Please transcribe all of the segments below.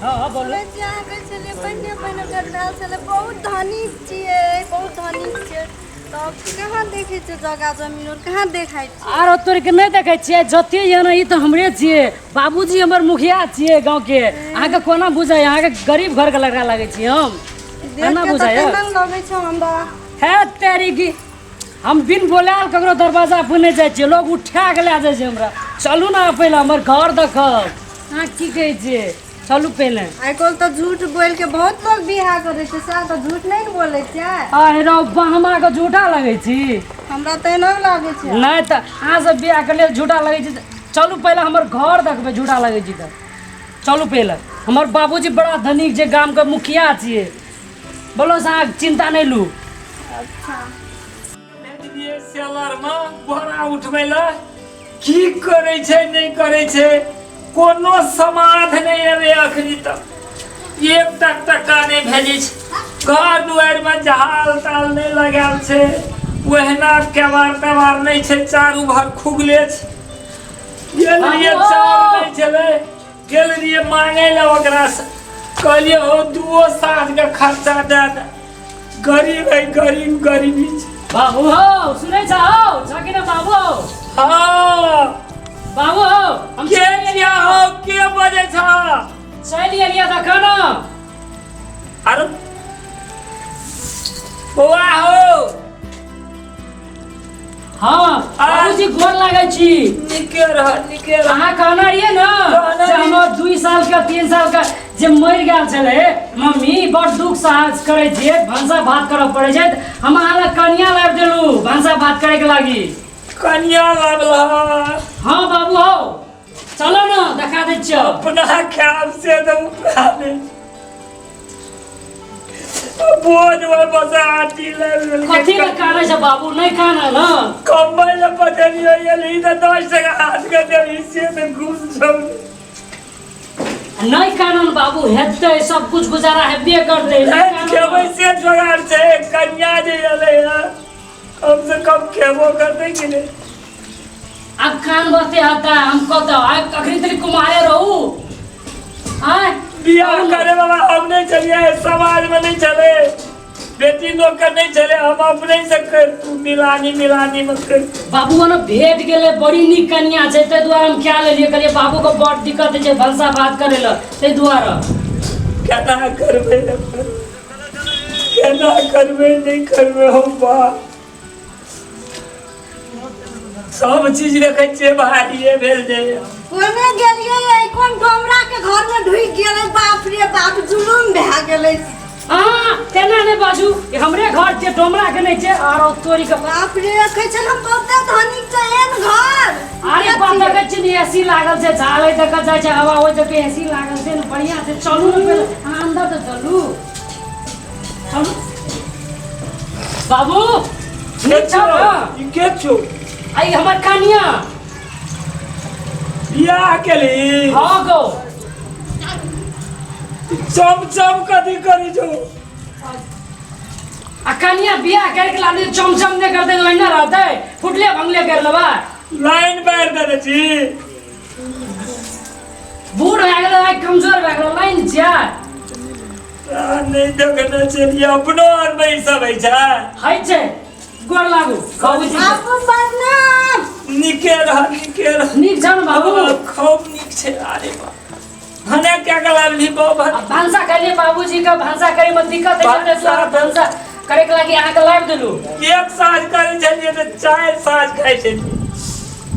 हाँ बोलू। सुनै छियै अहाँ कहै छलियै पहिने पहिने भेटल छलै, बहुत धनिक छियै, बहुत धनिक छियै, तब कहाँ देखै छियै जगह जमीन और कहाँ देखै छियै? आरो तोर के नहि देखै छियै जते ये ने, ई तऽ हमरे छियै, बाबूजी हमर मुखिया छियै गाँव के। अहाँके कोना बुझाइ? अहाँके गरीब घर के लड़का लगै छी हम? देख केना के तऽ बुझाइए? केना लगै छै हमरा। हे तेरी की, हम बिन बोलायल ककरो दरवाजा पर नहि जाइ छियै, लोग उठा के लए जाइ छै हमरा। चलू ने पहिले हमर घर देखब। अहाँ की कहै छियै? चलू पहिले। आइ काल्हि तऽ झूठ बोलि के बहुत लोग बियाह करै छै, सएह तऽ झूठ नहि ने बोलै छियै? आ रौ बा, हम अहाँके झूठा लगै छी? हमरा तऽ एना लागै छै। नहि तऽ अहाँ सब बियाह के लेल झूठा लगै छी? चलू पहिले हमर घर देखबै। झूठा लगै छी तऽ चलू पहिले। हमर बाबूजी बड़ा धनिक छै, गामके मुखिया छियै। बोलो से अहाँ चिंता नहि लू। अच्छा, भेजलियै सेलरमे बोरा उठबै लए, की करै छै नहि करै छै, कोनो समाध नहि एलै अखनी तक। एकटा टका नहि भेजै छै। घर दुआरिमे झाल ताल नहि लगायल छै, ओहिना केबार तेबार नहि छै, चारू भर खुगले छै। गेल रहियै, चाउर नहि छलै, गेल रहियै मांगै लए ओकरासँ, कहलियै हो दूओ साँझके खर्चा दए दे, गरीब है, गरीब गरीबी छै। बाबू हो, सुनै छ हो छ कि ना बाबू हो? हँ। बाबू हो, हम के छिया हो, के बजै छ? चलि एलियै तखन। अरे बौआ हो। हाँ बाबूजी, गोर लागै छी। नीके रह, नीके रह। अहाँ कहने रहियै ने कहने जे रहियै। हमर 2 साल के 3 साल के जे मरि गेल छलै मम्मी, बड़ दुख साहस करै छियै, भनसा भात करऽ पड़ै छै, तऽ हम अहाँ लग कनिया लाबि देलहुँ भनसा भात करैके लागी। कनिया लाबला? हाँ बाबू हौ, चलो ने देखा दै छियौ। अपना ख्याल से तऽ उपरा नहि बोझ में बसा आटी लाबि देलकै। कथी लए कानै छै बाबू? नहि कानै ने। कमबै लए पठेलियै, एलही तऽ 10 टका हाथ के देलही, से तऽ घूस छौ। नहि कानन बाबू, हेतै सब कुछ, गुजारा हेबे करतै, नहि कानन। खेबै से जोगाड़ छै। कनिया जे एलै हँ, कम से कम खेबो करतै कि नहि? आब कान बते हता हम कतऽ आब अखनी तक कुमारे रहू आय। बियाह करे वाला हम नहीं चलिए, समाज में नहीं चले, बेटी लोग का नहीं चले, हम अपने से कर तू मिलानी मिलानी में कर। बाबू ओना भेट गेलै, बड़ी नीक कनिया छै, ताहि दुआरे हम क्या लेलियै। कहलियै बाबू के बड़ दिक्कत होइ छै भनसा भात करै लए, ताहि दुआरे। केना करबै, केना करबै, नहीं करबै हम बा सब चीज देखै छियै, भारिये भेल जाइए। कोने गेलियै यै? कोन डोमरा के घर में ढुकि गेलै? बाप रे बाप, जुलुम भए गेलै। अहाँ तेना नहि बाजू, ई हमरे घर छै, डोमरा के नहि छै। आरो तोरी के। बाप रे, कहै छल हम बहुते धनिक छै, एहन घर। अरे बाप, देखै छियै ने एसी लागल छै, झालै तक जाइ छै हवा, ओहि तक एसी लागल छै ने, बढ़िआँ छै। चलू ने पहिले अहाँ अन्दर तऽ चलू, चलू बाबू। नीक छौ ने? ई के छौ? आई हमर कनिया। बियाह केली? हाँ गो। चम चम कथी करै छौ? आ कनिया बियाह करके लाली चमचम नहि करतै तऽ ओहिना रहतै, फुटले भंगले कर लेबै। लाइन बारि देने छी। बूढ़ भए गेलै, आइ कमजोर भए गेलै, लाइन छियै। नहि देखने छलियै, अपनो आरमे ई सब होइ छै? होइ छै। गोर लागू बाबूजी के। बाबू प्रणाम। नीके रह, नीके रह। नीक छ ने बाबू? खूब नीक छै। अरे बा, भने क्या गलाबली बौ आ भान्सा करिए बाबूजी के, भान्सा करे में दिक्कत है, भान्सा भान्सा करे के लागी अहाँ के लाइब देलू। एक साँझ करै छलियै तऽ 4 साँझ खाइ छलियै,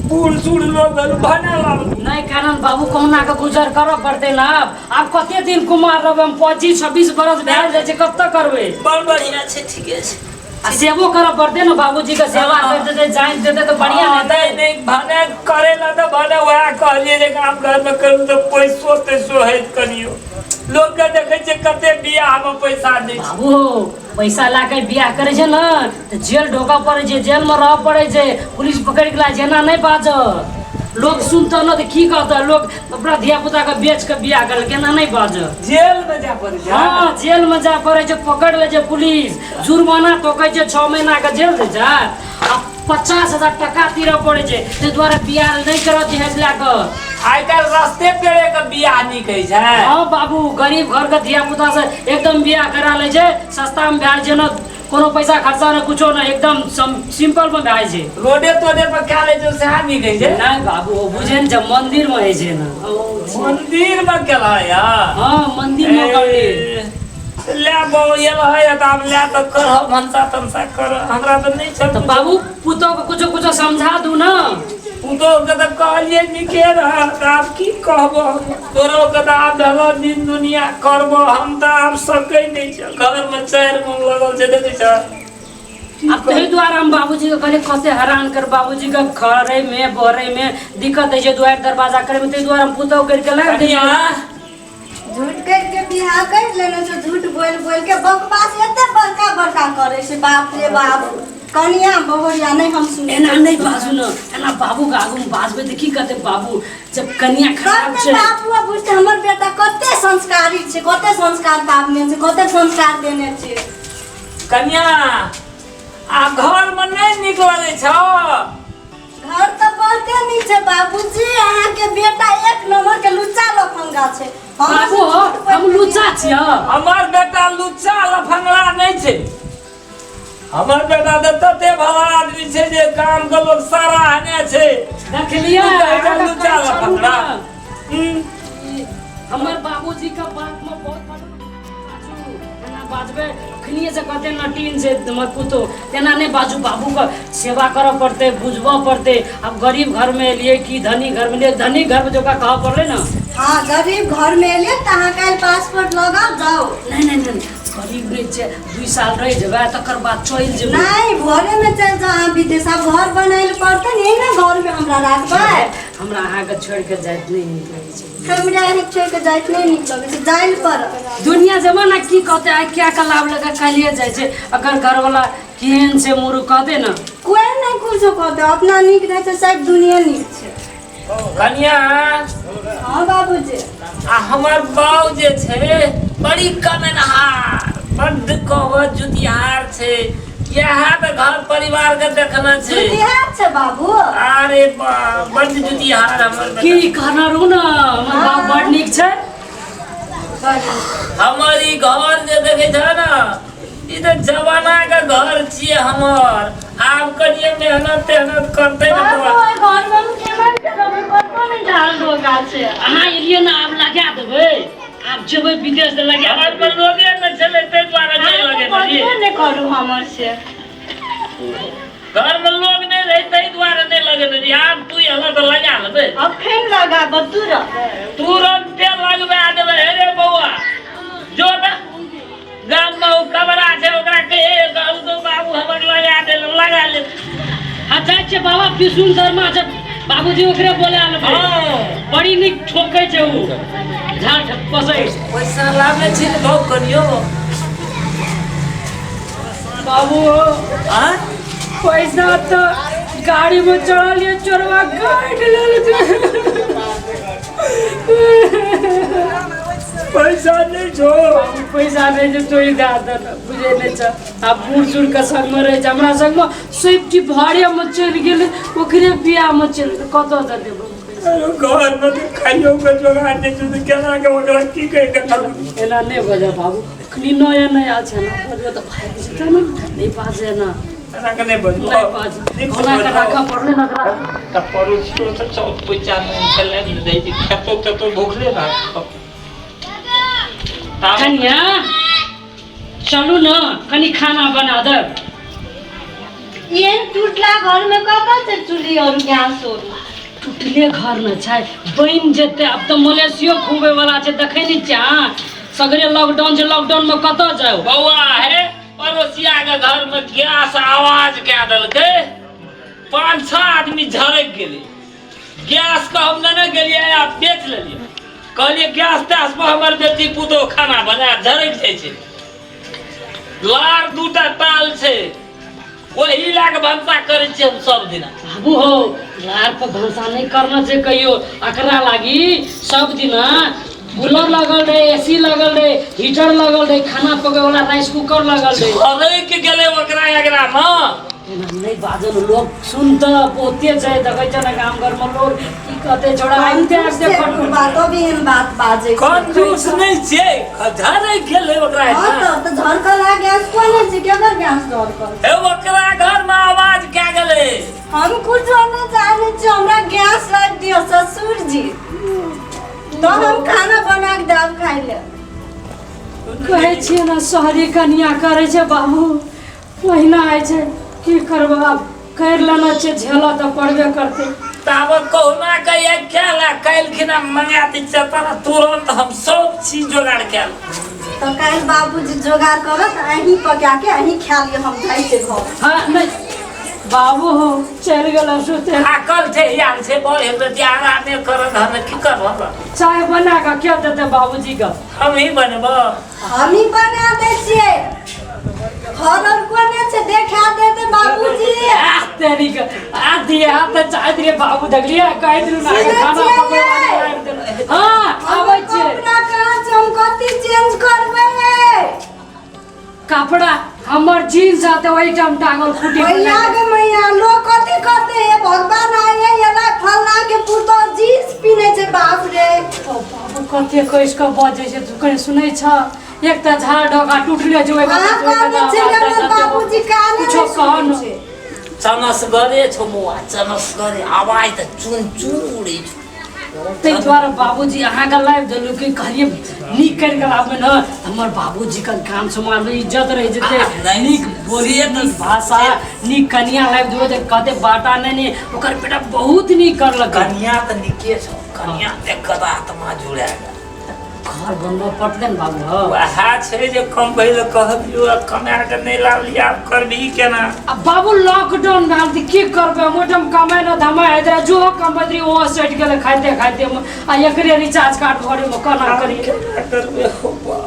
बूढ़ सूढ़ लोग भेल, भने लाबली। नहीं कारण बाबू, कहुना के गुजर करऽ पड़तै ने आब। आब कते दिन कुमार रहबै हम? 25 26 बरस भए जाइ छै, कतऽ करबै? बड़ बढ़िआँ छै, ठीके छै। आ सेवो करऽ पड़तै ने, बाबूजी के सेवा कर देतै, जानि देतै तऽ बढ़िआँ हँ, हेतै। नहि नहि, भने करे ला तऽ भने वएह कहलियै जे गाम घरमे करू तऽ पैसो तैसो हैत कनियो। लोकके देखै छियै कते बियाहमे पैसा दै छै। बाबू हो, पैसा ला के बियाह करै छै ने तऽ जेल ढोकऽ पड़ै छै, जेलमे रहऽ पड़ै छै, पुलिस पकड़ि के ला। जेना नहि बाजऽ, लोग सुनतऽ ने तऽ की कहतऽ लोग? अपना धिया पुता के बेच के बियाह करलकै, एना नहि बाजऽ। जेल में जाय पड़ै छै? हाँ, जेल में जाय पड़ै छै, पकड़ लै छै पुलिस, जुर्माना ठोकै छै, 6 महीना के जेल दै छै आ 50,000 टका तीरऽ पड़ै छै। ताहि दुआरे बियाह नहि करऽ दहेज लए कऽ। आइ काल्हि रस्ते पेड़े के बियाह नीक होइ छै। हाँ बाबू, गरीब घर के धिया पुता से एकदम बियाह करा लै छै, सस्ता में भए छै न, कोनो पैसा खर्चा न कुछो न, एकदम सिंपल में भए छै। रोडे तोडे पर कए लै छै सएह नीक होइ छै। नहीं बाबू, ओ बुझे ने छै, मंदिर में होइ छै न। मंदिर में केलह या? हाँ, मंदिर में करली। ले बाबू, एलह या तऽ आब ले तऽ करह भनसा तनसा कर, हमरा तऽ नहि छै। तऽ बाबू पुतोह के कुछो कुछो समझा दू न। पुतोह के तऽ कहलियै नीके रह, तऽ आब की कहबो तोरो के, तऽ आब भेलो दिन दुनिया करबो, हम तऽ आब सकै नहि छै। घर में 4 मन लगल छै, देखै छ। आब ताहि दुआरे हम बाबूजी के कहलियै कते हैरान कर बाबूजी के, खरे में बहरे में दिक्कत होइ छै, दुआरि दरवाजा करे में, ताहि दुआरे हम पुतोह करके लाबि दियै। झूठ करके बियाह कर लेने छै, झूठ बोल बोल के बकवास एते बड़का बड़का करे छै, बाप रे बाप। कनिया बहुरिया नहीं हम सुने। एना नहीं बाजू न, एना बाबू के आगू में बाजबै तऽ की कहते बाबू, जब कनिया खराब कते छै। बाबू बुझते हमर बेटा कते संस्कारी छै, कते संस्कार पाबने छै, कते संस्कार देने छै। कनिया, आ घर में नहीं नीक लगै छौ? घर तऽ बहुते नीक छै बाबूजी, अहाँके बेटा एक नंबर के लुच्चा लफंगा छै। बाबू हो, हम लुच्चा छियै? हमर बेटा लुच्चा लफंगड़ा नहीं छै, हमर बेटा तऽ तते भला आदमी छै जे काम के लोग सारा हने छै। देखलियै? लुच्चा लफंगड़ा। हमर बाबूजी के बात में बहुत एना बाजबै अखनिए से कहते नटीन छै हमर पुतोह, तेना नहि बाजू। बाबूके सेवा करऽ पड़तै, बुझबऽ पड़तै। आब गरीब घरमे एलियै कि धनी घरमे एलियै? धनी घरमे जे ओकरा कहऽ पड़लै ने। हाँ, गरीब घर में एलियै तऽ अहाँ काल्हि पासपोर्ट लगाउ जाउ। नहि नहि नहि, गरीब नहि छै, 2 साल रहि जेबै तकर बाद चलि जेबै। नहीं, भोरे में चलि जाउ अहाँ विदेश, आब घर बनायल पड़तै ने, ने घर में हमरा राखबै। हमरा अहाँके छोड़ि कऽ जाइत नहि नीक लगै छै। हमरा अहाँके छोड़ि कऽ जाइत नहि नीक लगै छै, जाय लए पड़त। दुनिया जमाना की कहते, आइ क्या का लाभ लगा काल्हिए जाइ छै, अगर घरवाला केहन छै मुरु कहते ने। कोइ नहि कुछो कहते, अपना नीक रहै छै सब दुनिया नीक छै। कनिया। हाँ बाबूजी। आ हमर बाऊ जे छै बड़ी कमेनहार, बड्ड कहब जुतिहार छै, इएह तऽ घर परिवार के देखना छै। जुतिहार छै बाबू? अरे बड्ड जुतिहार हमर बेटा। की कहना रहू ने, हमर बाप बड़ नीक छै। हमर ई घर जे देखै छ ने, ई तऽ जमाना के घर छियै हमर। आब कनिये मेहनत तेहनत करतै ने। बाबू, ओहि घर में हम केना के रहबै, कतौ नहि झाड़ डोका छै। अहाँ एलियै ने, आब लगा देबै, आब जेबै विदेश तऽ लगा हमर देबै। पर लोगे नहि छलै ताहि दुआरे नहि लगेने रहियै। बजबो नहि करू हमर से। घर में लोग नहीं रहे ताहि दुआरे नहीं लगेने रहियै। आब तू एलह तऽ लगा लेबै। अखन लगाब तुरंत। तुरन्ते लगबा देबै। हे रे बौआ, जो ने गाम में ओ कमरा छै, ओकरा कहे कहलको बाबू हमर लगा दे, लगा ले। आ जाइ छियै बाबा, विष्णु शर्मा छै बाबूजी, ओकरे बोला लेबै। हाँ। बड़ी नीक ठोकै छै ओ झाड़ पसै। पैसा लाबै छी ने भाव कनियो। बाबू। आँ? पैसा तो गाड़ी में चढ़ल ये चोरवा काट लेलकै। पैसा नहीं छो? बाबू, पैसा नहि छै, तोही दए दे ने, बुझै नहि छ, आ बूढ़ सूढ़ के संग में रहै छै, हमरा संग में सेफ्टी भाड़े में चलि गेलै, ओकरे बियाह में चलि गेलै, कतऽ से देबै पैसा? अरे घर में तऽ खाइयो के जोगाड़ नहीं छौ तऽ केना के ओकरा की कहि के ठकबै? एना नहि बजऽ बाबू, अखनी नया नया छै ने, बजबै तऽ भागि जेतै ने। नहि बाजै ना। एना के नहीं बजबो। नहि बाज, कोना के राखऽ पड़लै ने ओकरा। तऽ पड़ोसियो से चौथ पैसा नहीं छलै ने दै छै, खेतो तेतो भुखले रहत। कनिया, चलू ने कनि खाना बना देब। एहन टूटला घर में कतऽ छै चूल्ही और गैस और? टूटले घर ने छै, बनि जेतै। आब तऽ मलेशियो खुबै वाला छै, देखै नहि छियै अहाँ? सगरे लॉकडाउन छै, लॉकडाउन में कतऽ जाउ? बौआ हे, पड़ोसिया के घर में गैस आवाज कए देलकै, 5-6 आदमी झरकि गेलै। गैस के हम लेने गेलियै आ बेच लेलियै, कहलियै गैस तैस पर हमर बेटी पुतोह खाना बना झरकि जाइ छै। लार 2टा ताल छै, ओही लए कऽ भनसा करै छियै हम सब दिना। बाबू हो, लार पर भनसा नहि करना छै कहियो। अकरा लागी सब दिना कूलर लगल रहे, एसी लगल रहे, हीटर लगल रहे, खाना पके वाला राइस कुकर लगल रहे। झरकि गेलै ओकरा एकरा मे। एना नहि बाजल लोक सुनतऽ बहुते छै देखै छै ने गाम घरमे लोक की कहतै छोड़ा आबिते आबिते खट बातो भी एहन बात बाजै छै। कंजूस नहि छियै झरै गेलै ओकरा हँ तऽ झरकल आ गैस कोन छै केकर गैस झरकल हे ओकरा घरमे आवाज कए गेलै हम कुछो नहि जानै छी हमरा गैस लाबि दिअ ससुर जी तो हम खाना बना के देब खाइ ले कहै छियै ने शहरी कनिया करै छै बाबू ओहिना होइ छै की करबै आब करि लेना छै झेलऽ तऽ पड़बे करतै ताबत कहुना के एक खेल आ काल्हि मंगा दै छियै तोरा तुरंत हम सब चीज जोगाड़ कए तऽ काल्हि बाबूजी जोगाड़ करत अहीं पका के अहीं खा लिअ हम जाइ छियै घर हँ नहि बाबू हो चलि गेल सुते थाकल छै आयल छै बड़ हेतै आरामे करत हम की करब चाय बना कऽ के देतै बाबूजीके हम ही बनबो हमही बना दै छियै फरल कोने छै देखा देते बाबूजी आ तेरी के आ दिया तऽ चाय दिए बाबू देखलियै कहि दिलु ना सुनै खाना छियै? पकबै वाली आबि गेल हँ आबै छियै अपना कहाँ छै हम कथी चेंज करबै कपड़ा हमर जीन्स आते ओहिठाम टांगल खूटी पर मैया गे मैया लोग कथी कहते हे भगवान आए एला फलना के पुतोह जींस पिन्है छै बाप रे ओ बाबू कते कहि कऽ बजै छै तू कहीं सुनै छ एक तऽ झाड़ ढोका टूटले छै ओहि अहाँ कहने छै हमर बाबूजी काने कुछो नहि कह सुनै न। छै चनसगरे छौ मौआ चनसगरे आवाज तऽ चुन चुन उड़ै छौ ताहि दुआरे बाबूजी अहाँके लाबि देलहुँ कि कहलियै नीक करि कऽ लाबबै ने हमर बाबूजीके गाम समाजमे इज्जत रहि जेतै नीक बोली नीक भाषा नीक कनिया लाबि देबै तऽ कहतै बाटा नहि नहि ओकर बेटा बहुत नीक करलक कनिया तऽ नीके छौ कनिया देख कऽ तऽ आत्मा जुड़ा गेल घर बनबऽ पड़तै ने बाबू हँ वएह छै जे कमबै लए कहलियौ आ कमा कऽ नहि लाबलियै आब करबही केना आ बाबू लॉकडाउन भेल तऽ की करबै हम ओहिठाम कमाइ न धमाइ होइत रहै जो कमबैत रही ओहो सटि गेलै खाइते खाइते आ एकरे रिचार्ज कार्ड भरैमे केना करियै केना करबै हो बा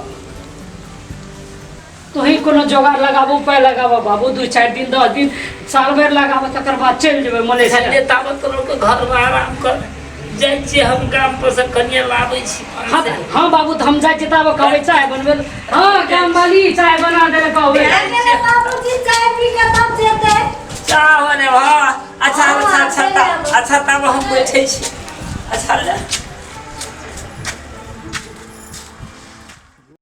तोही कोनो जोगाड़ लगाबू उपाय लगाबऽ बाबू 2-4 दिन 10 दिन साल भरि लगाबऽ तकर बाद चलि जेबै मलेशिया चलिए ताबत तोरो घरमे आराम कर जाइ छियै हम गाम पर से कनिया लाबै छी हाँ हाँ बाबू तऽ हम जाइ छियै ताबे कहबै चाय बनबै लए। हाँ गाम वाली चाय बना देले कहबै भए गेलै बाबूजी चाय पी के तब जेतै चाह बने वाह अच्छा हाँ, अच्छा अच्छा चलि आबू। अच्छा तब हम बैठै छी अच्छा ले